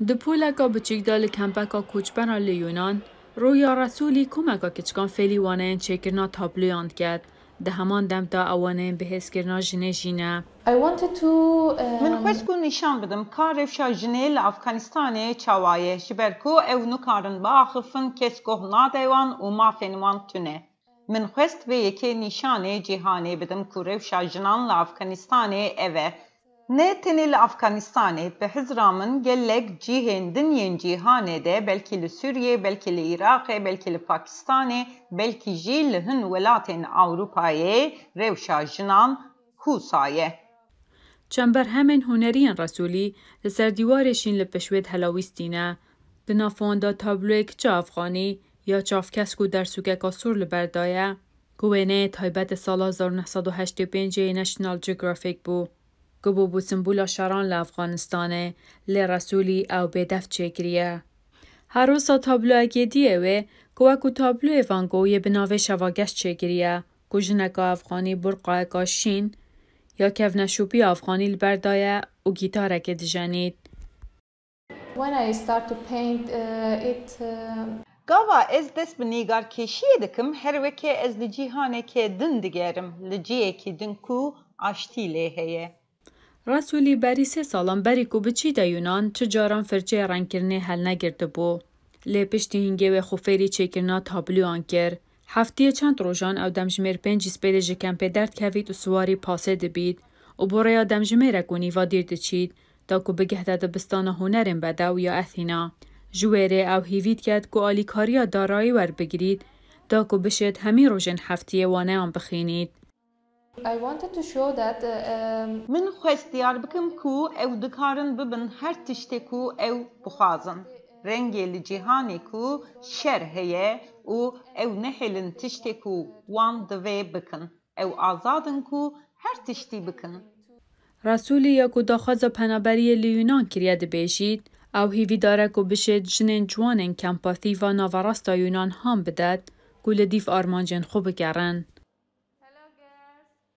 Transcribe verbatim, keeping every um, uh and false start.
Di poleka biçûk de li kempeka koçberan li Yunan, roya Resûlî komeka keçikan fêlî waneyên çêkirina tabloyan diket. Di heman dem de ew waneyên bihêzkirina jinê jî ne. I wanted to, um, Min xwest ku nîşan bidim ka rewşa jinê li Afganistanê çawa ye, ji ber ku ew nikarin biaxifin, kes guh nade wan û mafên wan tune. Min xwest vê yekê nîşanê cîhanê bidim ku rewşa jinan li Afganistanê ev e. Ne tenê li Afganistanê, bi hizra min gelek cihên din yên cîhanê de, belkî li Sûriyê, belkî li Iraqê, belkî li Pakistanê, belkî jî li hin welatên Ewropayê rewşa jinan husa ye. Çend berhemên hunerî yên Resûlî li ser dîwarê şîn li pişt wê de helawîstî ne. Di nav wan de tabloyê kiça afxanî ya çavkesk û dersûkeka sor li ber de ye, ku wêneyê taybet ê sala hezar û neh sed û heştê û pêncê yê National Geographic bû, ku bûbû simbola şeran li Afganistanê, lê Resûlî ew bêdef çêkiriye. Her wisa tabloyekê dî ew ê, ku wekû tabloyê Van Gogh yê bi navê Şeva Geş çêkiriye, ku jineka afxanî burqayeka şîn ya kevneşopî afxanî li ber de ye û gîtarekê dijenît. When I start to paint uh, it, uh, Gava ez dest bi nîgarkêşiyê dikim, her weke ez li cîhaneke din digerim, li cihekî din ku aştî lê heye. Resûlî berî sê salan berî ku biçîte Yunan, çi caran firçeyê rengkirinê helnegirtibû. Lê piştî hingê wê xwe fêrî çêkirina tabloyan kir. Heftiyê çend rojan ew demjimêr pêncî spêdê ji kempê derdikevît û siwarî pasê dibît û bo rêya demjimêrek û nîva dîr diçît, da ku bigehde dibistana hunerên bedew ya Athena. Ji wê rê ew hîvî diket ku alîkariya darayî werbigirît, da ku bişêt hemî rojên heftiyê waneyan bixînît. I wanted to show that uh, um, Min xwest diyar bikim ku ew dikarin bibin her tiştê ku ew bixwazin. Rengê li cîhanê ku şer heye û ew nehêlin tiştê ku wan divê bikin. Ew azad in ku her tiştî bikin. Resûlî ya ku daxwaza penaberiyê li Yunan kiriye dibêjît, ew hîvîdar e ku bişêt jinên ciwanên kempa Thîva naverasta Yunan han bidet ku li dîv armancên xwe bigerin.